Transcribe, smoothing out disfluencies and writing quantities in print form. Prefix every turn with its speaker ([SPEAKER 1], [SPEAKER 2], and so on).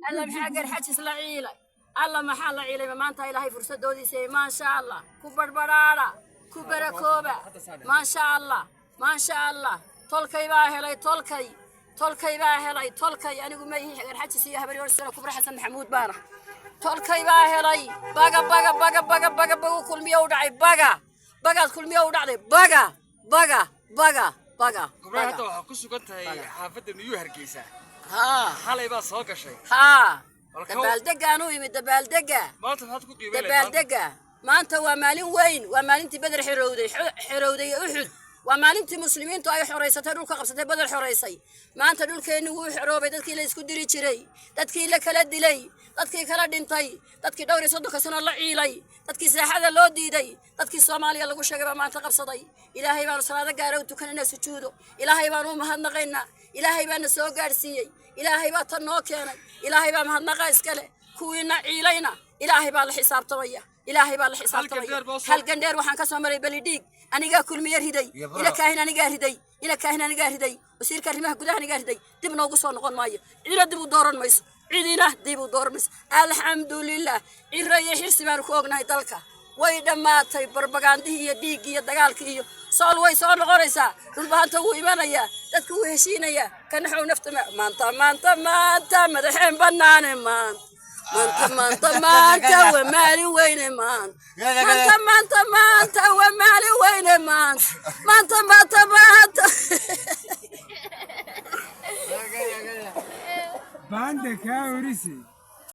[SPEAKER 1] Alla maxaa Garxajis la ciilay! Alla maxaa la ciilay! Ma maanta Ilaahay fursadoodii siiyey. Maasha Allah, ku barbaraara, ku barakooba. Maasha Allah, maasha Allah. Tolkay baa helay, tolkay, tolkay baa helay, tolkay. Anigu ma ihi Garxajis iyo Habar Yoonis, Kubra Xasan Maxamuud baana. Tolkay baa helay. Baga, baga, baga, baga, baga, bagu Kulmiyo u dhacay. Baga, bagaad Kulmiyo u dhacday. Baga, baga, baga, baga.
[SPEAKER 2] Kubra,
[SPEAKER 1] Baga.
[SPEAKER 2] Hadda waxaa ku sugan tahay xaafadda New Hargeysa.
[SPEAKER 1] Haa.
[SPEAKER 2] Xalay baa soo gashay.
[SPEAKER 1] Haa. Dabaaldegaan u imid, dabaaldega.
[SPEAKER 2] Maanta maxaad ku qiimeynaysaa?
[SPEAKER 1] Dabaaldega maanta waa maalin weyn. Waa maalintii Beder xerowday, xerowday Uxud. Waa maalintii muslimiintu ay xoraysatay, dhulka qabsatay, Beder xoraysay. Maanta dhulkeenni wuu xoroobay. Dadkii la isku diri jiray, dadkii la kala dilay, dadkii kala dhintay, dadkii dhowr iyo soddonka sano la ciilay, dadkii saaxada loo diiday, dadkii Soomaaliya lagu sheegay baa maanta qabsaday. Ilaahay baanu salaado gaara u tukanayna, sujuudo. Ilaahay baanu u mahadnaqaynaa. Ilaahay baana soo gaadhsiiyey. Ilaahay baa tan noo keenay. Ilaahay baa mahadnaqa iskale. Kuwiina ciilayna Ilaahay baa la xisaabtamaya, Ilaahay baa la xisaabtamaya.
[SPEAKER 2] Dheer baa soo-
[SPEAKER 1] Halgan dheer waxaan ka soo maray Balidhiig. Anigaa Kulmiye riday. Ila Kaahin anigaa riday, ila Kaahin anigaa riday, wasiirka arrimaha gudaha anigaa riday. Dib noogu soo noqon maayo. Cidina dib u dooran mayso, cidina dib u dooran mayso. Alxamdulilah, Ciro iyo Xirsi baanu ku ognahay dalka. Way dhammaatay barbagaandihii iyo dhiiggii iyo dagaalkii iyo Sool. Way soo noqonaysaa. Dhulbahanta wuu imanayaa, dadku wuu heshiinayaa. Kanaxow nafta maanta, maanta, maanta madaxeen banaane. Maanta, maanta, maanta, maanta waa maalin weyne. Maanta, maanta, maanta, maanta waa maalin weyne. Maanta, maanta, maanta, maanta.
[SPEAKER 3] Baanda kaa orise.